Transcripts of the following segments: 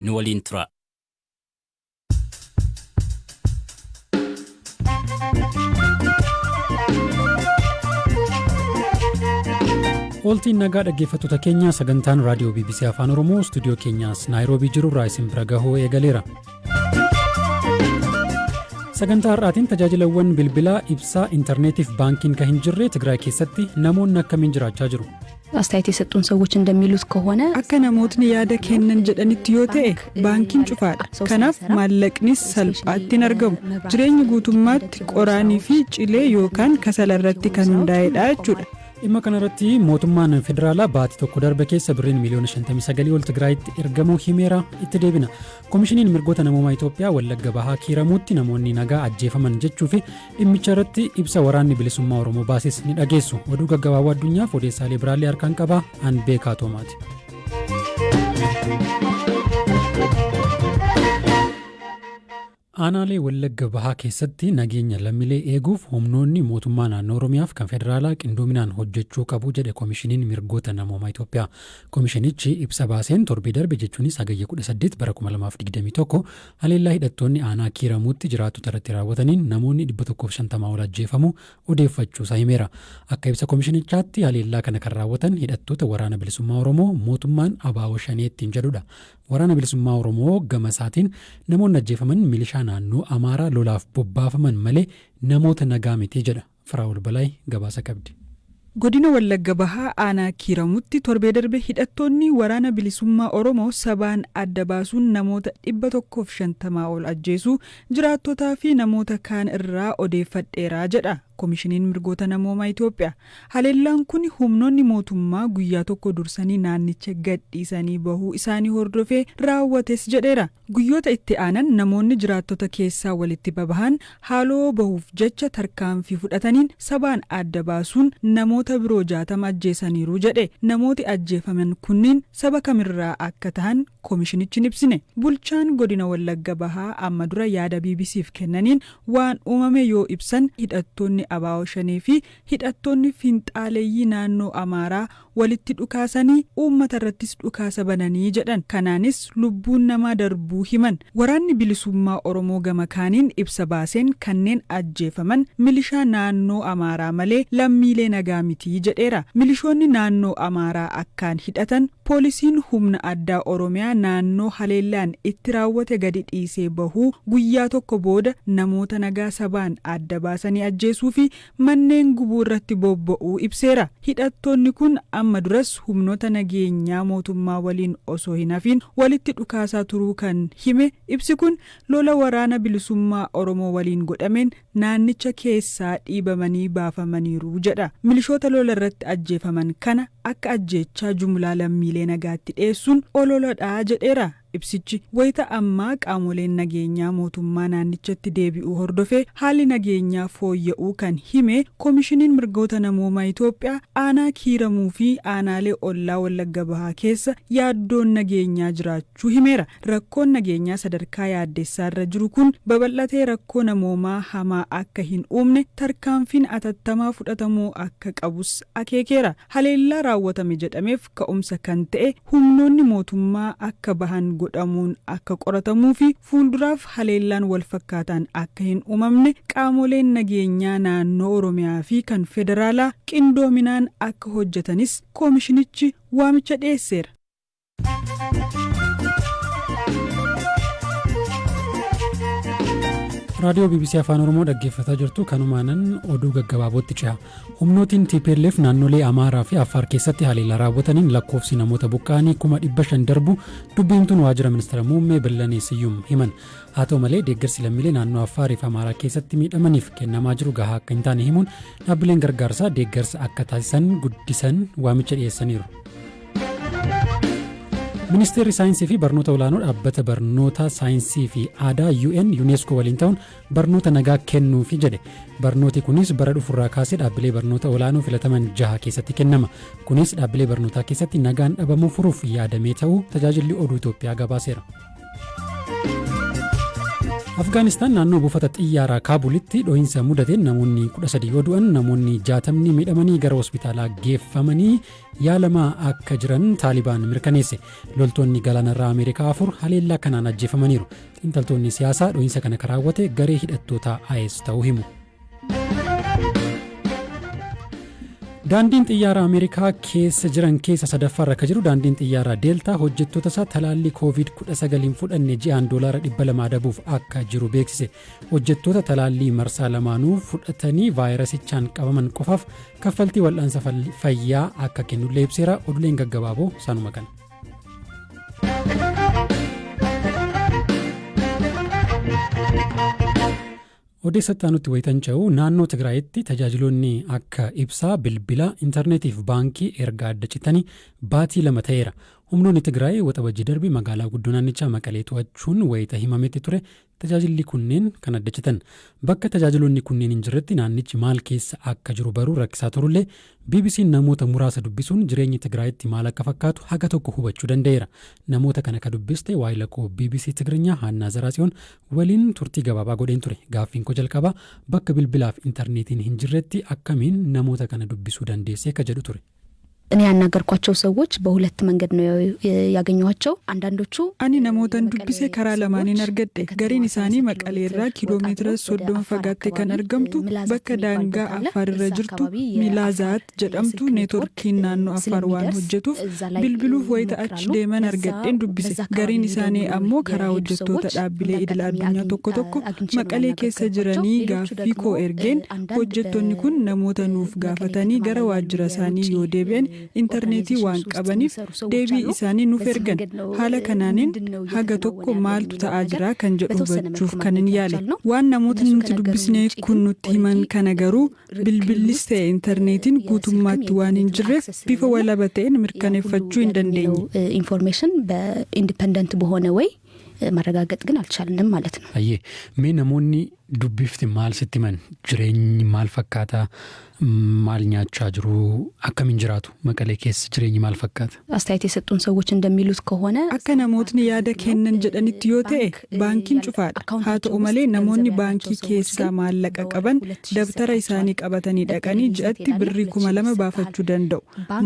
Nu waliin turaa. Ooltiin nagaa dhaggeeffattoota keenya sagantaan raadiyoo BBC Afaan Oromoo istuudiyoo keenyaas Naayiroobii jirurraa isin bira gahuu eegaleera. Sagantaa har'aatiin tajaajilawwan bilbilaa, ibsaa, intarneetiif baankiin kan hin jirre Tigraay keessatti namoonni akkamiin jiraachaa jiru? አስተያየት የሰጡን ሰዎች እንደሚሉት ከሆነ Akka namootni yaada kennan jedhanitti yoo ta'e baankiin cufaadha. Kanaaf maallaqnis salphaatti hin argamu. Jireenyi guutummaatti qoraanii fi cilee yookaan kasala irratti kan hundaa'edha jechuudha. Dhimma kanarratti mootummaan federaalaa baatii tokko darbe keessa birriin miiliyoona 59 ol Tigraayitti ergamuu himeera itti deebina. Koomishiniin mirgoota namoomaa Itoophiyaa Wallagga Bahaa Kiiramuutti namoonni nagaa ajjeefaman jechuu fi dhimmicha irratti ibsa waraanni bilisummaa Oromoo baases ni dhageessu. Oduu gaggabaaboo addunyaaf odeessaalee biraallee harkaan qabaa an beekaa Toomaati. Aanaalee Wallagga Bahaa keessatti nageenya lammiilee eeguuf humnoonni mootummaa naannoo Oromiyaaf kan federaalaa qindoominaan hojjechuu qabu jedhe Koomishiniin Mirgoota Namoomaa Itoophiyaa. Koomishinichi ibsa baaseen torbee darbe jechuunis hagayya 18 bara 2021 haleellaa hidhattoonni aanaa Kiiramuutti jiraattota irratti raawwataniin namoonni 150 ol ajjeefamuu odeeffachuusaa himeera. Akka ibsa koomishinichaatti haleellaa kana kan raawwatan hidhattoota Waraana Bilisummaa Oromoo mootummaan ABO Shaneettiin jedhudha. Waraana Bilisummaa Oromoo gama isaatiin namoonni ajjeefaman milishaa naannoo Amaaraa lolaaf bobbaafaman malee namoota nagaa miti jedha. Firaa'ol Balaay gabaasa qabdi. Godina Wallagga Bahaa aanaa Kiiramutti torbee darbe hidhattoonni Waraana Bilisummaa Oromoo sabaan adda baasuun namoota 150 ol ajjeesuu jiraattotaa fi namoota kaan irraa odeeffadheera jedha Komishiniin Mirgoota Namoomaa Itoophiyaa. Haleellaan kun humnoonni mootummaa guyyaa tokko dursanii naannicha gadhiisanii bahuu isaanii hordofee raawwates jedheera. Guyyoota itti aanan namoonni jiraattota keessaa walitti babahan haaloo bahuuf jecha tarkaanfii fudhataniin sabaan adda baasuun namoota biroo 60 ajjeesaniiru jedhe. Namooti ajjeefaman kunniin saba kamirraa akka tahan komishinichi hin ibsine. Bulchaan godina Wallagga Bahaa amma dura yaada BBCf kennaniin waan uumame yoo ibsan hidhattoonni ABO Shanee fi hidhattoonni finxaaleyyii naannoo Amaaraa walitti dhukaasanii uummatarrattis dhukaasa bananii jedhan. Kanaanis lubbuun namaa darbuu himan. Waraanni Bilisummaa Oromoo gama kaaniin ibsa baaseen kanneen ajjeefaman milishaa naannoo Amaaraa malee lammiilee nagaa miti jedheera. Milishoonni naannoo Amaaraa akkaan hidhatan poolisiin humna addaa Oromiyaa naannoo haleellaan itti raawwate gadi dhiisee bahuu guyyaa tokko booda namoota nagaa sabaan adda baasanii ajjeesuu fi manneen gubuu irratti bobba'uu ibseera. Hidhattoonni kun amma duras humnoota nageenyaa mootummaa waliin osoo hin hafiin walitti dhukaasaa turuu kan hime ibsi kun lola waraana bilisummaa Oromoo waliin godhameen naannicha keessaa dhiibamanii baafamaniiru jedha. Milishoota lola irratti ajjeefaman kana akka ajjeechaa jumlaa lammiilee nagaatti dhiyeessuun ololadha jedheera. Ibsichi wayita ammaa qaamoleen nageenyaa mootummaa naannichatti deebi'uu hordofee haalli nageenyaa fooyya'uu kan hime Komishiniin Mirgoota Namoomaa Itoophiyaa aanaa Kiiramuu fi aanaalee ollaa Wallagga Bahaa keessa yaaddoon nageenyaa jiraachuu himeera. Rakkoon nageenyaa sadarkaa yaaddessaarra jiru kun babal'atee rakkoo namoomaa hamaa akka hin uumne tarkaanfiin atattamaa fudhatamuu akka qabus akeekeera. Haleellaa raawwatame jedhameef ka'umsa kan ta'e humnoonni mootummaa akka bahan godhamuun akka qoratamuu fi fuulduraaf haleellaan wal fakkaataan akka hin uumamne qaamoleen nageenyaa naannoo Oromiyaa fi kan federaalaa qindoominaan akka hojjetanis koomishinichi waamicha dhiyeesseera. Raadiyoo BBC Afaan Oromoo dhaggeeffataa jirtu kanumaanan oduu gaggabaabootti ce'a. Humnootiin TPLF naannolee Amaaraa fi Affaar keessatti haleellaa raawwataniin lakkoofsi namoota buqqa'anii 500,000 darbu dubbiimtuun waajjira ministeera muummee Billanee Siyyum himan. Haa ta'u malee deeggarsi lammiilee naannoo Affaarii fi Amaaraa keessatti miidhamaniif kennamaa jiru gahaa akka hin taane himuun dhaabbileen gargaarsaa deeggarsa akka taasisan guddisan waamicha dhiyeessaniiru. Ministeerri Saayinsii fi Barnoota Olaanoo Dhaabbata Barnoota Saayinsii fi Aadaa UN UNESCO waliin ta'uun barnoota nagaa kennuufi jedhe. Barnooti kunis bara dhufurraa kaasee dhaabbilee barnoota olaanoo filataman jaha keessatti kennama. Kunis dhaabbilee barnootaa keessatti nagaan dhabamuu furuuf yaadamee ta'uu tajaajilli oduu Itoophiyaa gabaaseera. Afgaanistaan naannoo buufata xiyyaaraa Kaabulitti dhohiinsa mudateen namoonni 13 yoo du'an, namoonni 60 miidhamanii gara hospitaalaa geeffamanii yaalamaa akka jiran Taalibaan mirkaneesse. Loltoonni galaanarraa Ameerikaa 4 haleellaa kanaan ajjeefamaniiru. Xiinxaltoonni siyaasaa dhohiinsa kana kan raawwate garee hidhattoota IS ta'uu himu. Daandiin xiyyaaraa Ameerikaa keessa jiran keessa sadaffaarra akka jiru daandiin xiyyaaraa Deeltaa hojjettoota isaa talaallii Koovid-19 hin fudhanne ji'aan $200 adabuuf akka jiru beeksise. Hojjettoota talaallii marsaa lamaanuu fudhatanii vaayirasichaan qabaman qofaaf kaffaltii wal'aansa fayyaa akka kennullee ibseera. Oduuleen gaggabaaboo sanuma kana. Odeessatti aanutti wayitan ce'u, naannoo Tigraayitti tajaajiloonni akka ibsaa, bilbila, intarneetii fi baankii erga adda citanii baatii 2 ta'eera. Humnoonni Tigraay Waxabajjii darbe magaalaa guddoo naannichaa Maqalee to'achuun wayita himametti ture tajaajilli kunneen kan adda citan. Bakka tajaajiloonni kunneen hin jirretti naannichi maal keessa akka jiru baruu rakkisaa turullee, BBC'n namoota muraasa dubbisuun jireenyi Tigraayitti maal akka fakkaatu haga tokko hubachuu danda'eera. Namoota kana ka dubbiste waayila koo bbc Tigrinyaa Haannaa Zaraatsiyoon waliin turtii gabaabaa godheen ture. Gaaffiin koo jalqabaa bakka bilbilaaf intarneetiin hin jirretti akkamiin namoota kana dubbisuu dandeesse ka jedhu ture. እኔ ያናገርኳቸው ሰዎች በሁለት መንገድ ነው ያገኘኋቸው። አንዳንዶቹ Ani namootan dubbise karaa lamaaniin argadhe. Gariin isaanii Maqaleerraa kiiloomeetira 30 fagaattee kan argamtu bakka daangaa Affaar irra jirtu Milaazaat jedhamtu neetworkiin naannoo Affaar waan hojjetuuf bilbiluuf wayita achi deeman argadheen dubbise. Gariin isaanii ammoo karaa hojjettoota dhaabbilee idil addunyaa tokko tokko Maqalee keessa jiranii gaaffii koo ergeen, hojjettoonni kun namoota nuuf gaafatanii gara waajjira isaanii yoo deebi'an intarneetii waan qabaniif deebii isaanii nuuf ergan. Haala kanaanin haga tokko maaltu ta'aa jira kan jedhu hubachuuf kanin yaale. Waan namootni nuti dubbisne kun nutti himan kana garuu bilbillis ta'e intarneetiin guutummaatti waan hin jirreef bifa walaba ta'een mirkaneeffachuu hin dandeenye. ኢንፎርሜሽን በኢንዲፐንደንት በሆነ ወይ ማረጋገጥ ግን አልቻልንም ማለት ነው። Ayyee, mee namoonni dubbifte maal sitti himan? Jireenyi maal fakkaata? Maal nyaachaa jiru? Akkamiin jiraatu? Maqalee keessa jireenyi maal fakkaata? አስተያየት የሰጡን ሰዎች እንደሚሉት ከሆነ Akka namootni yaada kennan jedhanitti yoo ta'e, baankiin cufaadha. Haa ta'u malee, namoonni baankii keessaa maallaqa qaban dabtara isaanii qabatanii dhaqanii ji'atti birrii 2000 baafachuu danda'u.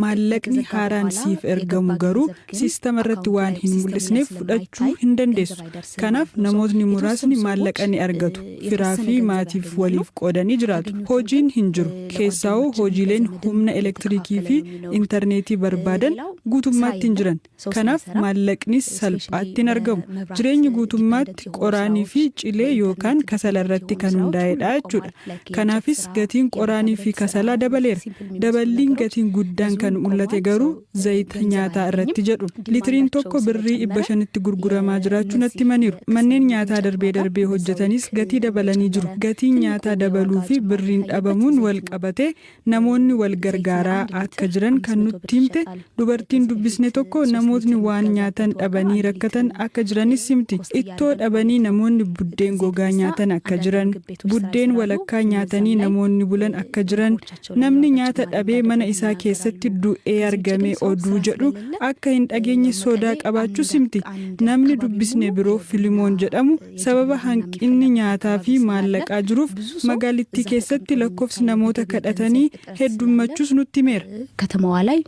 Maallaqni haaraan siif ergamu garuu siistama irratti waan hin mul'isneef fudhachuu hin dandeessu. Kanaaf namootni muraasni maallaqa ni argatu. Firaa fi maatiif waliif qoodanii jiraatu. Hojiin hin jiru. Keessaa'uu hojiileen humna elektiriikii fi intarneetii barbaadan guutummaatti hin jiran. Kanaaf maallaqnis salphaatti hin argamu. Jireenyi guutummaatti qoraanii fi cilee yookaan kasala irratti kan hundaa'edha jechuudha. Kanaafis gatiin qoraanii fi kasalaa dabaleera. Daballiin gatiin guddaan kan mul'ate garuu zayita nyaataa irratti jedhu. Litiriin tokko birrii 500tti gurguramaa jiraachuu natti himaniiru. Manneen nyaataa darbee darbee hojjetanis gatii dabalanii jiru. Gatiin nyaataa dabaluu fi birriin dhabamuun wal qabatee namoonni wal gargaaraa akka jiran kan nutti himte dubartiin dubbisne tokko namootni waan nyaatan dhabanii rakkatan akka jiranis himti. Ittoo dhabanii namoonni buddeen gogaa nyaatan akka jiran, buddeen walakkaa nyaatanii namoonni bulan akka jiran, namni nyaata dhabee mana isaa keessatti du'ee argame oduu jedhu akka hin dhageenye sodaa qabaachuus himti. Namni dubbisne biroo Filimoon jedhamu sababa hanqinni nyaataa fi maallaqaa jiruuf magaalittii keessatti lakkoofsi namoota kadhatanii heddummachuus nutti himeera. ከተማዋ ላይ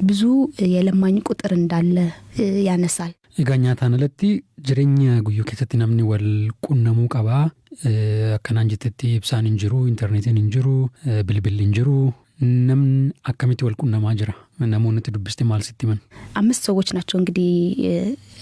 ብዙ የለማኝ ቁጥር እንዳለ ያነሳል። Egaa nyaataan alatti jireenya guyyuu keessatti namni wal qunnamuu qabaa. Akkanaan jettetti ibsaan hin jiru, intarneetiin hin jiru, bilbilli hin jiru. Namni akkamitti wal qunnamaa jira? Namoonni itti dubbiste maal sitti himan? አምስት ሰዎች ናቸው እንግዲህ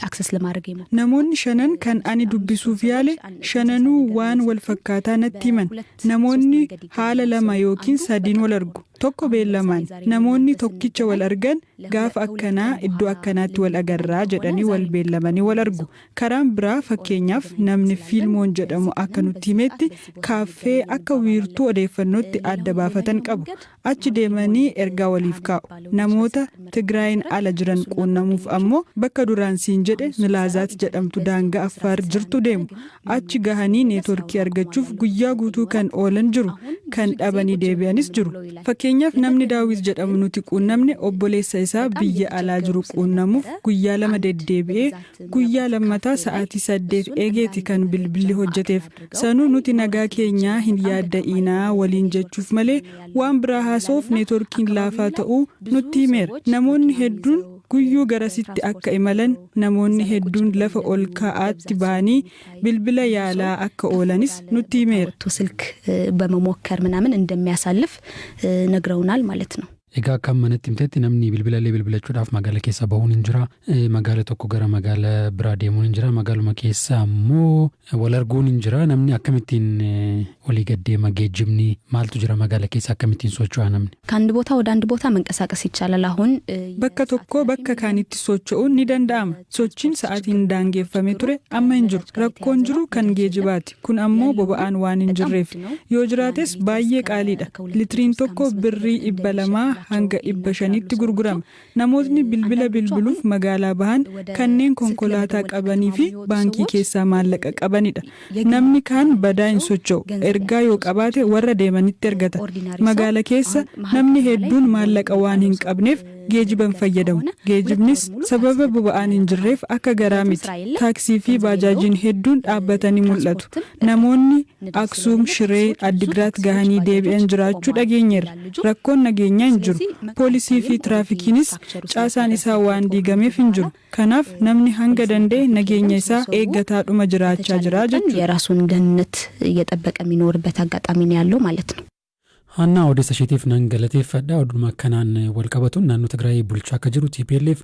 አክሰስ ለማድረግ የሞ Namoonni shanan kan ani dubbisuuf yaale shananuu waan wal fakkaataa natti himan. Namoonni haala lama yookiin sadiin wal argu. Tokko beellamaan, namoonni tokkicha wal argan gaafa akkanaa iddoo akkanaatti wal agarraa jedhanii wal beellamanii wal argu. Karaan biraa, fakkeenyaaf, namni Fiilmoon jedhamu akka nutti himetti kaaffee akka wiirtuu odeeffannootti adda baafatan qabu. Achi deemanii ergaa waliif kaa'u. Namoota Tigraayin ala jiran quunnamuuf ammoo bakka duraan siin jedhe Milaazaat jedhamtu daangaa Affaar jirtu deemu. Achi gahanii neetworkii argachuuf guyyaa guutuu kan oolan jiru, kan dhabanii deebi'anis jiru. Fakkeenyaaf, namni Daawit jedhamu nuti quunnamne obboleessa isaa biyya alaa jiru quunnamuuf guyyaa 2 deddeebi'ee, guyyaa lammataa sa'aatii 8 eegeeti kan bilbilli hojjeteef. Sanuu nuti nagaa keenyaa hin yaadda'iinaa waliin jechuuf malee waan biraa haasa'uuf neetworkiin laafaa ta'uu nutti himeera. Namoonni hedduun guyyuu garasitti akka imalan, namoonni hedduun lafa ol ka'aatti ba'anii bilbila yaalaa akka oolanis nutti himeera. ስልክ በመሞከር ምናምን እንደሚያሳልፍ ነግረውናል ማለት ነው። Egaa akka manatti himtetti namni bilbila illee bilbilachuudhaaf magaala keessa bahuun hin jira. Magaala tokko gara magaala biraa deemuun hin jira. Magaaluma keessa ammoo wal arguun hin jira. Namni akkamittiin olii gad deema? Geejjibni maaltu jira? Magaala keessa akkamittiin socho'a namni? ከአንድ ቦታ ወደ አንድ ቦታ መንቀሳቀስ ይቻላል። አሁን Bakka tokkoo bakka kaanitti socho'uun ni danda'ama. Sochiin sa'aatiin daangeffame ture amma hin jiru. Rakkoon jiru kan geejibaati. Kun ammoo boba'aan waan hin jirreef. Yoo jiraates baay'ee qaaliidha. Litiriin tokko birrii 200 hanga 500tti gurgurama. Namootni bilbila bilbiluuf magaalaa bahan kanneen konkolaataa qabanii fi baankii keessaa maallaqa qabanidha. Namni kaan badaa hin socho'u. Ergaa yoo qabaate warra deemanitti ergata. Magaala keessa namni hedduun maallaqa waan hin qabneef geejiban fayyadamu. Geejibnis sababa boba'aan hin jirreef akka garaa miti. Taaksii fi baajaajiin hedduun dhaabbatanii mul'atu. Namoonni Aksuum, Shiree, Addigraat gahanii deebi'an jiraachuu dhageenyeerra. Rakkoon nageenyaa hin jiru. Poolisii fi tiraafikiinis caasaan isaa waan diigameef hin jiru. Kanaaf namni hanga danda'e nageenya isaa eeggataadhuma jiraachaa jira jechuudha. የራሱን ደህንነት እየጠበቀ የሚኖርበት አጋጣሚ ነው ያለው ማለት ነው። Haannaa, odeessa isheetiif nan galateeffadha. Oduma kanaan wal qabatuun naannoo Tigraay bulchaa akka jiru TPLF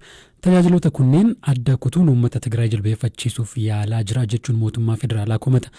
tajaajiloota kunneen adda kutuun uummata Tigraay jilbeeffachiisuuf yaalaa jira jechuun mootummaa federaalaa komata.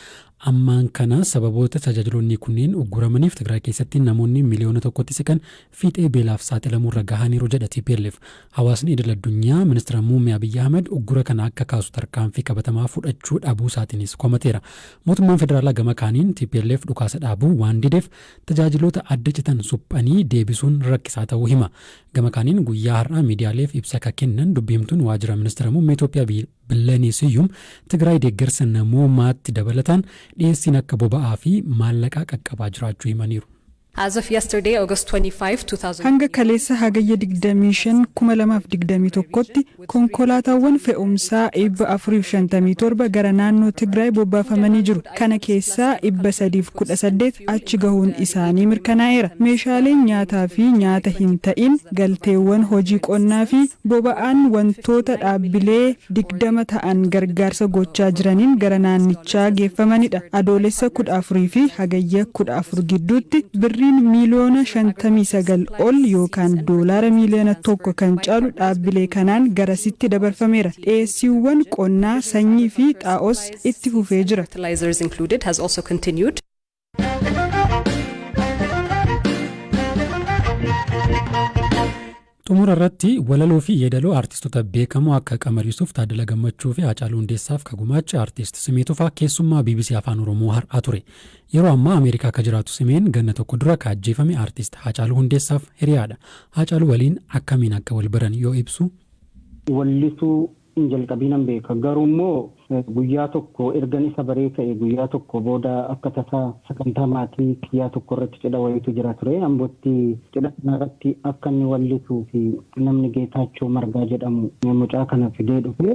Ammaan kana sababoota tajaajiloonni kunneen ugguramaniif Tigraay keessatti namoonni 1 miiliyoona siqan fiixee beelaaf saaxilamuurra gahaniiru jedha TPLF. Hawaasni idil addunyaa ministeera muummee Abiyyi Ahmed uggura kana akka kaasu tarkaanfii qabatamaa fudhachuu dhabuu isaatiinis komateera. Mootummaan federaalaa gama kaaniin TPLF dhukaasa dhaabuu waan dideef tajaajiloota adda citan suphanii deebisuun rakkisaa ta'uu hima. Gama kaaniin guyyaa har'aa miidiyaaleef ibsa akka kennan dubbiimtuun waajjira ministeera muummee Itoophiyaa Billanee Siyyum, Tigraay deeggarsa namoomaatti dabalataan dhiyeessiin akka boba'aa fi maallaqaa qaqqabaa jiraachuu himaniiru. As of yesterday, August 25, 2000. Hanga kaleessa Hagayya 25 2021tti konkolaataawwan fe'umsaa 457 gara naannoo Tigraay bobbaafamanii jiru. Kana keessaa 318 achi gahuun isaanii mirkanaa'eera. Meeshaaleen nyaataa fi nyaata hin ta'in, galteewwan hojii qonnaa fi boba'aan wantoota dhaabbilee 20 ta'an gargaarsa gochaa jiraniin gara naannichaa geeffamanidha. Adoolessa 14 fi Hagayya 14 gidduutti birriin miiliyoona 59 ol yookaan doolaara miiliyoona 1 kan caalu dhaabbilee kanaan garasitti dabarfameera. Dhiyeessiiwwan qonnaa, sanyii fi xaa'oos itti fufee jira. Fertilizers included has also continued. Xumura irratti, walaloo fi yeedaloo aartistoota beekamoo akka Qamar Yuusuf, Taaddala Gammachuu fi Haacaaluu Hundeessaaf ka gumaache aartist Simee Tufaa keessummaa BBC Afaan Oromoo har'aa ture. Yeroo ammaa Ameerikaa akka jiraatu Simeen ganna tokko dura ka ajjeefame aartist Haacaaluu Hundeessaaf hiriyaadha. Haacaaluu waliin akkamiin akka wal baran yoo ibsu. Wallisuu hin jalqabiinan beeka. Garuu immoo guyyaa tokko ergan isa baree ka'e, guyyaa tokko booda akka tasaa sagantaa maatii kiyyaa tokko irratti cidha wayiitu jira ture. Ambootti cidha kanarratti akka inni wallisuu fi namni Geetaachoo Margaa jedhamu mucaa kana fidee dhufe.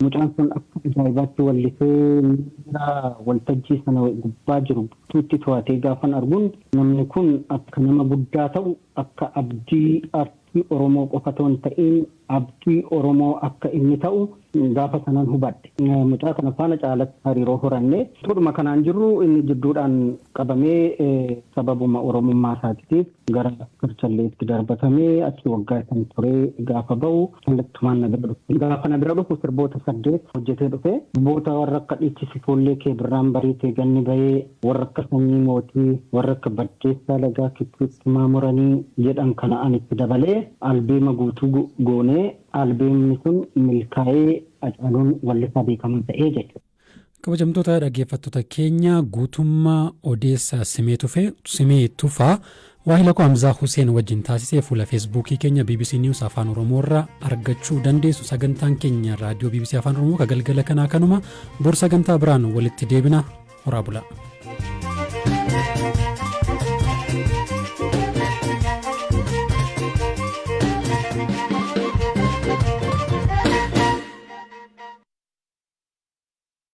Mucaan sun akka ajaa'ibaatti wallisee miira waltajjii sana gubbaa jiru guutuutti to'atee gaafan arguun, namni kun akka nama guddaa ta'u, akka abdii aartii Oromoo qofa otoo hin ta'in abdii Oromoo akka inni ta'u gaafa sanaan hubadhe. Mucaa kana faana caalatti hariiroo horanne. Tudhuma kanaan jirru inni jidduudhaan qabamee sababuma Oromummaa isaatiif gara Karchalleetti darbatamee achi waggaa 5 turee gaafa ba'u kallattumaan na bira dhufe. Gaafa na bira dhufu sirboota saddeet hojjetee dhufe. Sirboota warra akka Dhiichisi Foollee Kee Birraan Bariitee Ganni Bahee, warra akka Sanyii Mootii, warra akka Baddeessaa Lagaa Kittuutti Maamuranii jedhan kana ani itti dabalee albeema guutuu goonee, albeemni sun milkaa'ee Hacaaluun wallisaa beekamaa ta'ee jechuudha. Kabajamtoota dhaggeeffattoota keenya, guutummaa odeessa Simee Tufaa Waahila koo Hamzaa Huseen wajjin taasisee fuula Feesbuukii keenya BBC News Afaan Oromoo irraa argachuu dandeessu. Sagantaan keenya raadiyoo BBC Afaan Oromoo ka galgala kanaa kanuma. Bor sagantaa biraan walitti deebina. Horaa bulaa.